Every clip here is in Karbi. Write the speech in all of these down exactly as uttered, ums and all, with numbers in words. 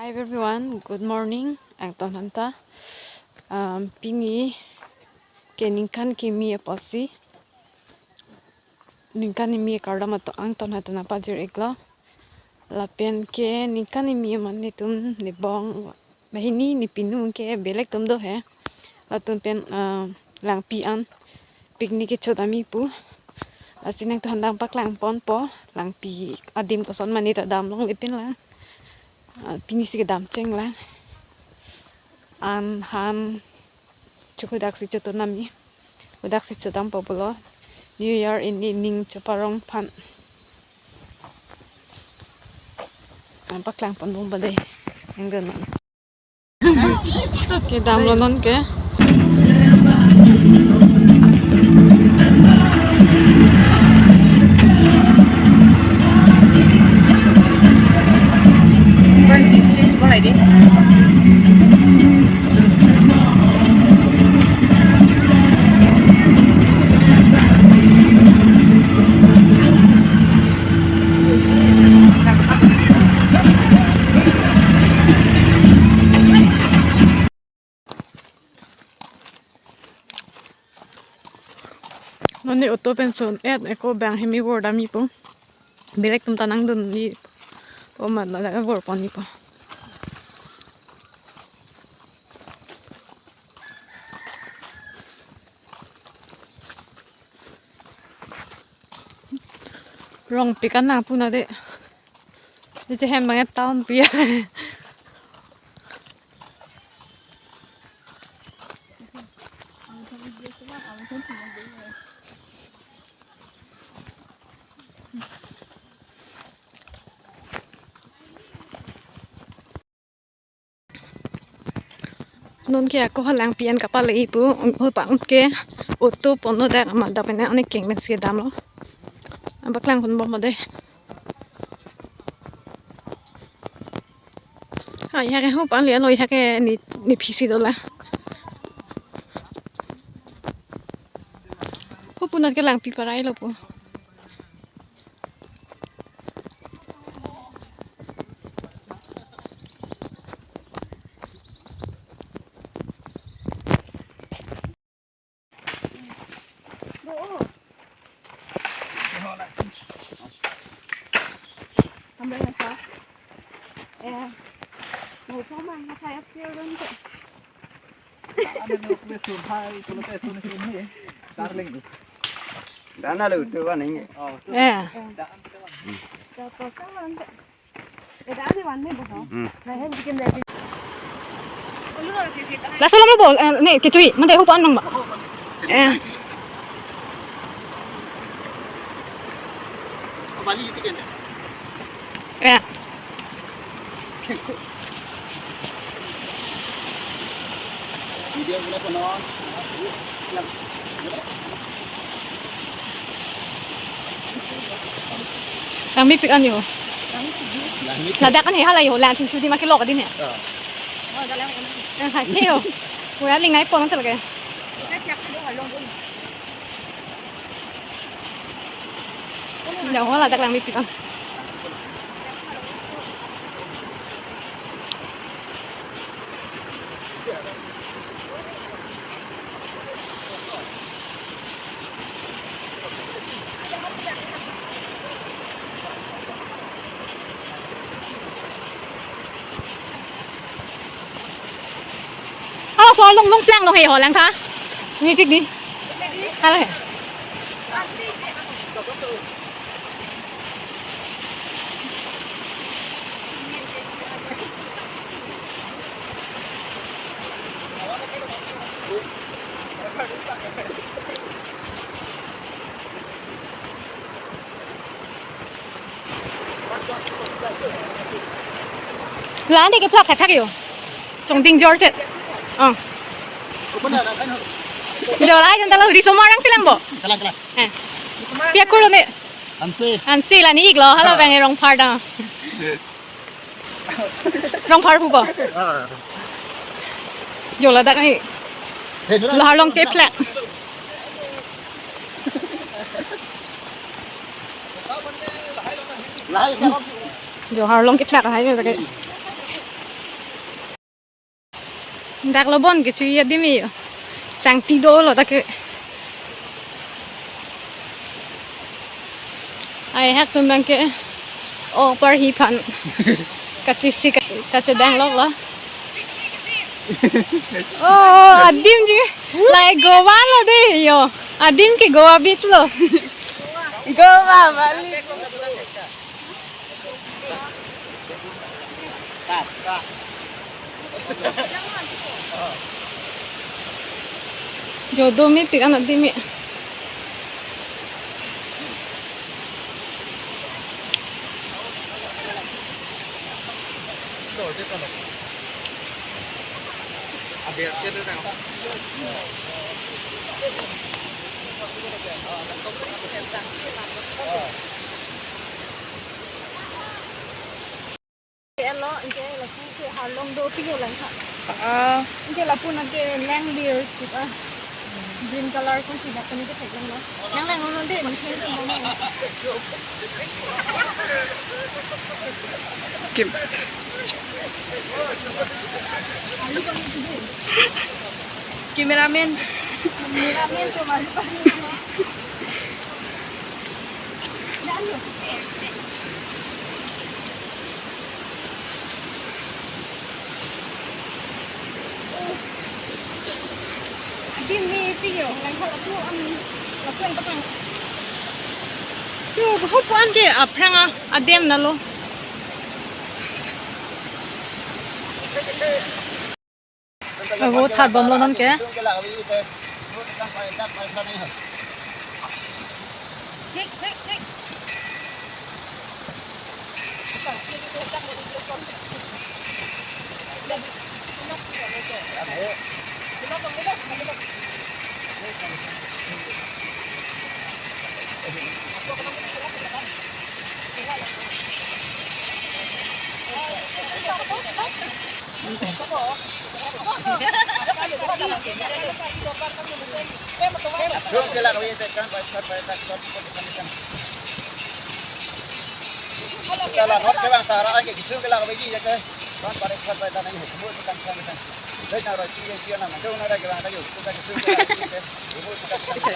Everyone, good morning. Angton hanta. Um, pini ke ningkan kimi apotsi. Ningkan kimi akardom atum angton hanta nangpajir-iklo. Lapen ke ningkan kimi amat netum, nebong, banghini, nepinu ke belek atum do he. Latum pen, ah, langpi an picnic kechot ami pu. Lasi nangtum aphan nangpaklang ponpo, langpi adim koson mane ta damlongle pin lang. Ah, pini si kedam cheng lang. An han chok hadak si chot nami. Hadak si chodampo pulo. New Year ini ning cheparong aphan. Nangpaklang ponbom bade. Angton non. Kedamlo non ke. Non ne auto pen son et eko bang hemi vordamji pu. Belek atum ta nangdunji pu amat ladak vorponji pu. Rongpik an nangpu nade. Ite hem bang town pi. Non ke ako halangpi an kapale-i pu, um, hupang ke auto ponlo dak amat dak pen anek keng pen si damlo. Nangpaklang ponbom bade. Ha, ya ke hupang liya lo ya ke ni, ni phisi dola. Hupu nat ke langpi parai lo pu. Dana lo tu ba ning. Eh. Hmm. Laso alam lo bo, eh, ne kechui, mande hupan nang ba. Eh. Eh. Langmepik an yo. Ladak an he hala yo, lang chingchu di ma kelok adin he. Ah. Eh, ha, ne yo. Kuya lingai pon tel ke. Nang hala dak langmepik an. Hala so long long plang long he ho lang tha. Mepik di. Hala he. La-an de keplak thakthak yo. Chongding jor chet. Oh. Jor ai jan ta lo risomar nangsi lang bo. Kalang, kalang. Eh. Pi akur lo ne. Hanse. Hanse la ne-ik lo, hala bang Rongphar dang. Rongphar pu bo. Ah. Jo ladak ai. He, jor ai. Lahar along keplak. Lahai sa. Jo lahar along keplak hai lake. Dak lo bon kecho adim yo. Sangti dolo dak ke. Ai hak tum bang ke. O parhi aphan. Kachisi ka-, kachedang lok lo. Oh, adim ji. Lai Goa lo de yo. Adim ke Goa Beach lo. Goa Bali. Jodo mepik anak dimi. Elo, anke lapu ke arlong do pilo lang ha. Ah. Anke lapu nang ke lang lir sip ah. Green color song si dak kani ke thek lang lo. Lang lang lo de, mungkin ke mana. Kim. Cameraman. Cameraman cuma. Adim mepik yo, lang khala tu an, lapu an patang. Chu, hopu an ke aphrang a, adim na lo. Abo that bom lo non ke. Thik, thik, thik. Sung ke lak avi te kan pai pai pai tak tak tak tak. Kalau hot ke bang sara ke sung ke lak avi ji ke. Kan pai pai pai tak ni semua kan kan kan. Baik na roi ti yang siang na, jauh na ke bang tayo. Kita ke sung ke lak avi te. Semua kan kan.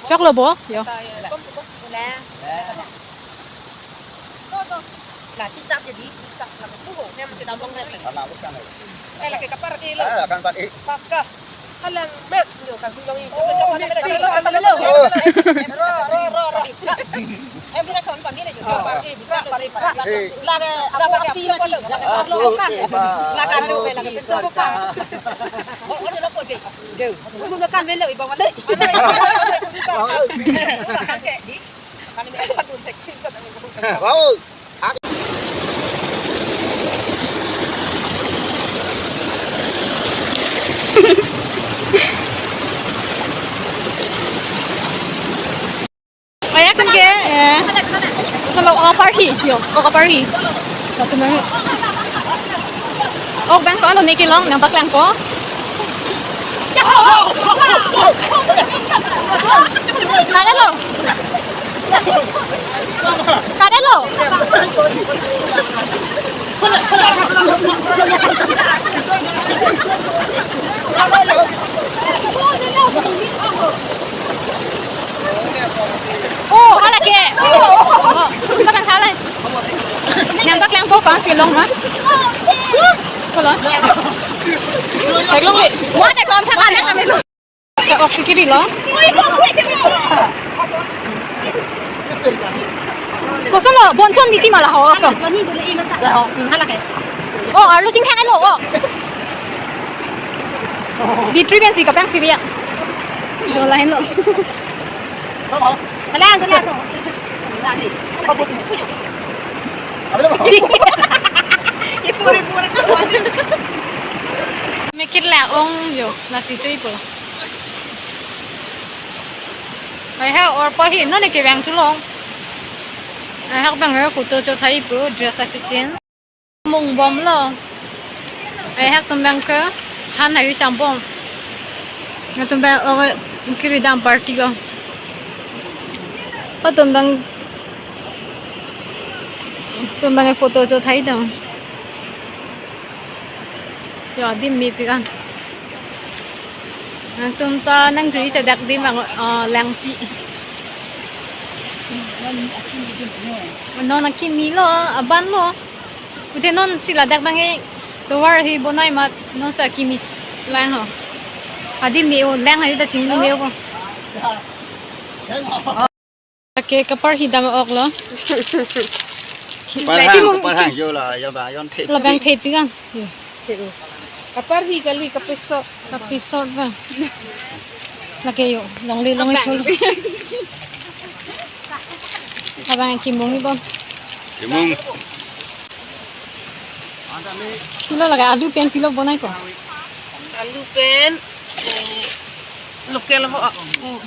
Choklo bo, yo. Alang met, yo, kan pati. Halang met, kan pati. Ro, ro, ro, ro. Em, pura kawan kami na juga. Pati, buka, pati, pati. Lagi, lagi, api mati. Lagi, lagi, lagi, lagi, buka. Oh, oh, lo po de. Deu. Buka kan belo, iba wale. Oke, di. Kami ada pun tek, bisa tanya. Wow. Kaya kan ke, eh, kalau oka parhi, yo, oka parhi. Satu menit. Oh, bang, kalau niki long, nampak lang po. Kada lo. Kada lo. Oh, hala ke. Oh, kita kan hala. Nampak lang po, pang silong, ha? Hello. Taglong le. Wah, tak kau angkat anak kami lo. Oxygen lo. Koson lo, bonchon di ti mala ho, ako. Hala ke. Oh, arlo ching hang lo, oh. Di tri ben si kapang si biya. Lo lain lo. Hala, hala. Mekit la ong yo, lasi chui po. Ai ha or pa hi, non ke bang thu long. Ai ha bang ha kuto cho thai po, dress ta si chin. Mung bom lo. Ai ha tum bang ke, han ha yu cham bom. Latum abang, oh, kiri dam party ko. Latum abang, latum abang photo cho thai dam. Yo, adim mepik an. Nangtum ta nangjui ta dak adim abang, oh, langpi. Non akimi lo, aban lo. Pute non si ladak abang ke tovar hi bonai amat non si akimi lang ho. Adim me-o lang hai ta chinglu me-o ko. Okay, kaparhi dam ok lo. Parhang, parhang, yo la, yo ba, yon the. Labang thepik an. Yo. Kaparhi kali, kapisot. Kapisot ba. Lake yo, longle longle thul. Labang kimung ni bon. Kimung. Pilo lake alu pen pilo bonai ko. Alu pen, eh, local ho. Eh.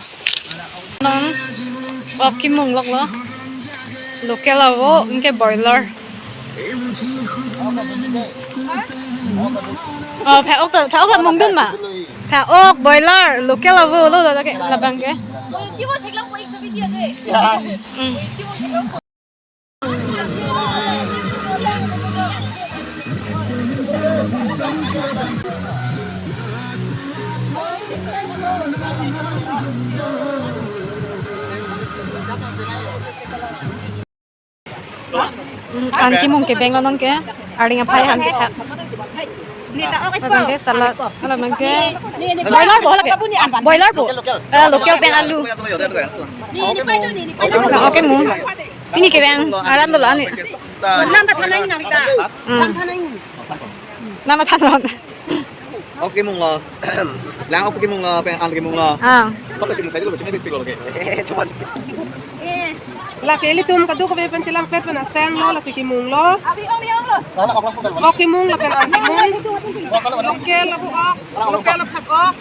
Non, ok kimung lok lo. Local avo, anke broiler. Oh, pha ok ta, pha ok ta mungdun ma. Pha ok broiler, local avo lo, lo ke, labang ke. Hmm. Hmm, an kimung kebeng lo non ke, aring aphai han ke. Labang ke salad, labang ke broiler bo lake. Broiler bo. Eh, local pen alu. Oke, mung. Pini kebeng arat lo ani. Nam ta thanai nang ta. Hmm. Nam ta thanai. Nam ta thanai. Ok kimung lo. Lang ok kimung lo, pen an kimung lo. Ah. Sok kimung kai lo, cuma pik lo ke. Eh, cuma. Lake ilitum kadokave pen chelangpet pen aseng lo, lake kimung lo. Ok kimung lo pen an kimung. Local lo ok. Local lo phak ok.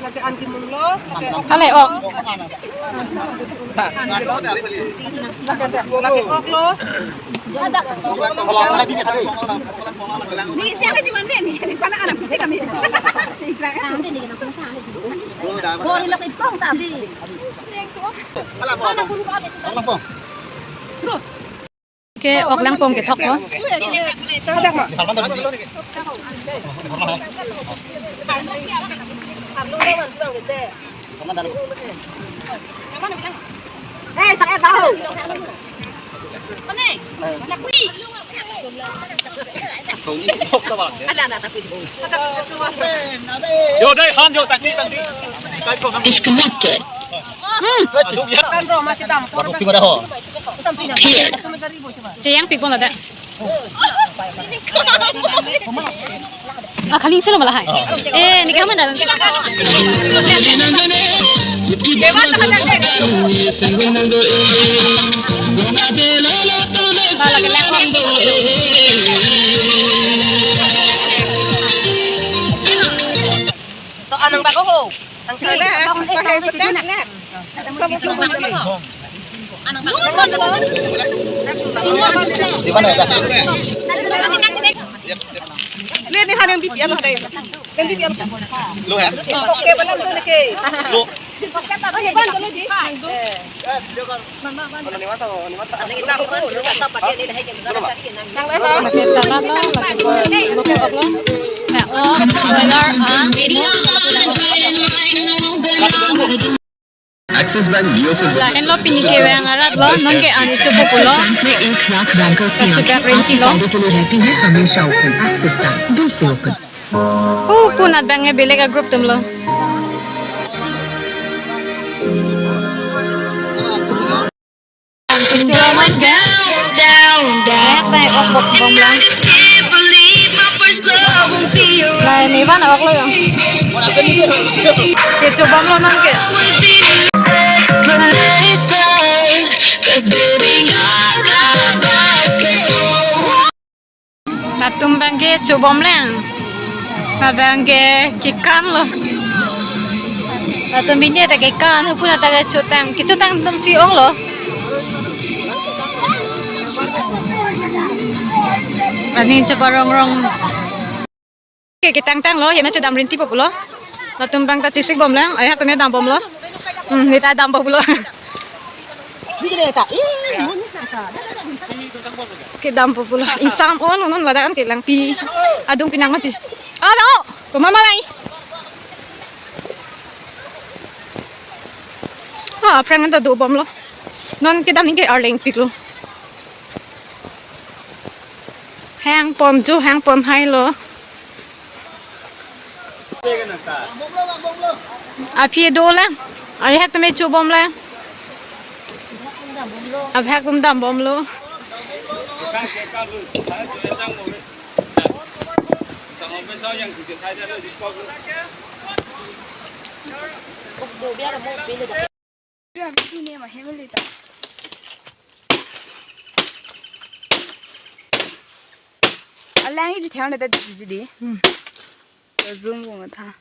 Lake an kimung lo, lake ok. Ale ok. Lake, lake ok lo. Ni siang aja mandi ni, ni pala anak kita kami. Bori lo ipong tadi. Mana pun ko ada. Ke ok langpong kethok ko. Eh, saya tahu. Yo, dai, han, yo, sangti, sangti. Kai ko, han. Disconnected. Hmm. Aduh, ya. Kan ro, mati tampor. Ceyang pik pon ada. Ah, kali selo malah hai. Eh, ni kamu dah. Malah kelek. To anang bago ho. Ang kailas, pakai pedas net. Di mana ya? Lihat nih, ada yang B P L ada ya. Yang B P L. Lo ya? Oke, benar tuh nih. Lo. Oke, benar tuh nih. Lake salad lo, lake broiler an, Axis Bank Neo Fib lahenlo pini kevang arat lo, nonke ani chopo pulo. Axis Bank में एक लाख बैंकर्स की आंखें आपके फायदे के लिए रहती हैं, हमेशा ओपन। Axis Bank, दिल से open. Oh, kunat abang ke belek a-group atum lo. Down, down, down. Bai, ok bom lang. Bai, ni ban ok lo yo. Kecho bom lo non ke. Latum abang ke chobom lang. Labang ke kekan lo. Latum binye ta kekan, hupuna ta kechotang. Kechotang atum si ong lo. Ani cheparong rong. Ke ketangtang lo, hena chodam rinti po pulo. Latum abang ta chesik bomlang, ayak tame dam bomlo. Hmm, neta dam bomlo. Kedam bomlo. Ingsam on non ladak an ke langpi. Adung pinang mati. Ah, dang o. Pemama mai. Ah, aphrang ta do bomlo. Non kedam ningke arleng piklo. Hang pon jo, hang pon hailo. Aphi dolang. Ayak tame cho bomlang. Aphak tum dam bomlo. Alang iji theon ta di di. Hmm. Zoom ko matha.